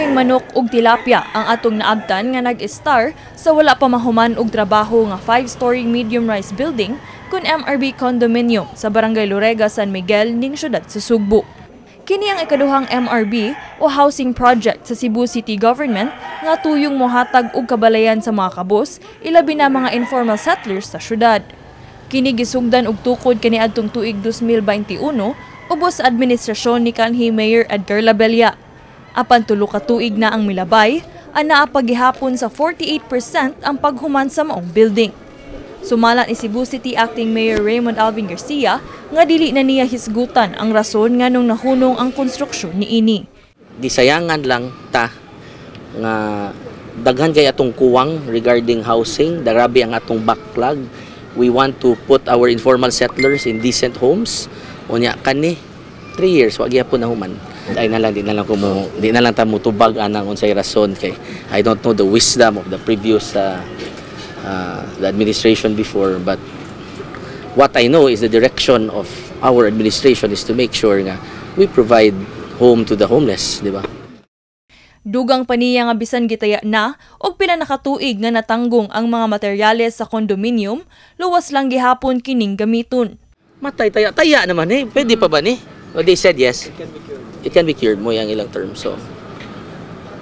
Daging manok ug tilapia ang atong naabtan nga nag-istar sa wala pa mahuman og trabaho nga 5-story medium rise building kun MRB condominium sa Barangay Lorega, San Miguel ning syudad sa Sugbo. Kini ang ikaduhang MRB o housing project sa Cebu City Government nga tuyong mohatag og kabalayan sa mga kabus, ilabi na mga informal settlers sa syudad. Kini gisugdan og tukod kaniadtong tuig 2021 ubos sa administrasyon ni kanhi Mayor Edgar Labella. Apan 3 ka tuig na ang milabay, anaa pa gihapon sa 48% ang paghuman sa maong building. Sumala ni Cebu City Acting Mayor Raymond Alvin Garcia nga dili na niya hisgutan ang rason nganong nahunong ang konstruksyon niini. Gisayangan lang ta nga daghan kay atong kuwang regarding housing, grabe ang atong backlog. We want to put our informal settlers in decent homes. Unya kani 3 years wa gyapon nahuman. Ay na lang, di na lang ta mutubag anang unsay rason kay I don't know the wisdom of the previous the administration before, but what I know is the direction of our administration is to make sure nga we provide home to the homeless, di ba? Dugang pa niya nga bisan gitaya na og pila na ka tuig nga natanggong ang mga materyales sa condominium, luwas lang gihapon kining gamiton. Matay taya taya naman eh. Pwede pa ba ni? Well, they said yes. It can be cured mo yung ilang term. So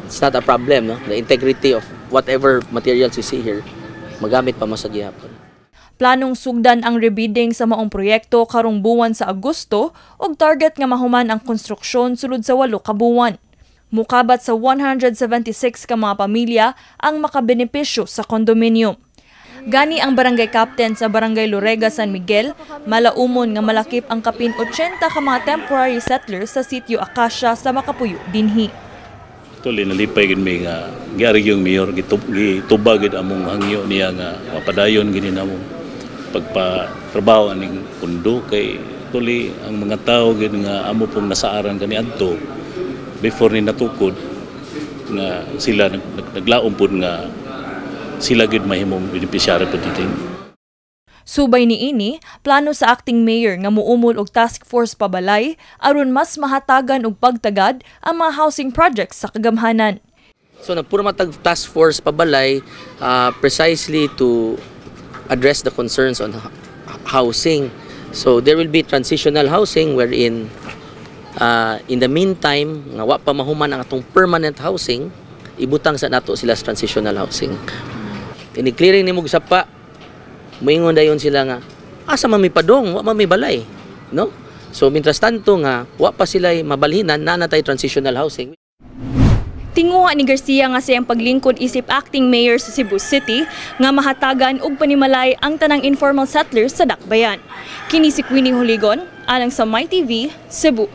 it's not a problem, no? The integrity of whatever materials you see here, magamit pa mo sa gihapon. Planong sugdan ang rebidding sa maong proyekto karong buwan sa Agosto ug target nga mahuman ang konstruksyon sulod sa 8 ka buwan. Mukabat sa 176 ka mga pamilya ang makabenepisyo sa condominium. Gani ang barangay captain sa Barangay Lorega, San Miguel, malaumon nga malakip ang kapin 80 ka mga temporary settlers sa Sitio Acacia sa makapuyo dinhi. Actually, nalipay gid mi nga giari yung mayor gitubag gid among hangyo niya nga mapadayon gini namo pagpatrabaho aning pundo kay tuli ang mga tao gid nga amo pong nasaaran kani adto before ni natukod nga sila naglaom pud nga sila gid mahimong benepisyaryo pud dito. Subay niini, plano sa acting mayor nga muumol og task force pabalay aron mas mahatagan og pagtagad ang mga housing projects sa kagamhanan. So nagpurma tag task force pabalay precisely to address the concerns on housing. So there will be transitional housing wherein in the meantime nga wa pa mahuman ang atong permanent housing, ibutang sa nato sila sa transitional housing. Ini clearing nimo sapa, moingon dayon sila nga asa man mi padong, wa man mi balay, no? So mientras tanto nga wa pa sila mabalhinan, naa na tay transitional housing. Tinguha ni Garcia nga siyang paglingkod isip acting mayor sa Cebu City nga mahatagan og panimalay ang tanang informal settlers sa Dakbayan. Kini si Queenie Holigon, alang sa MyTV, Cebu.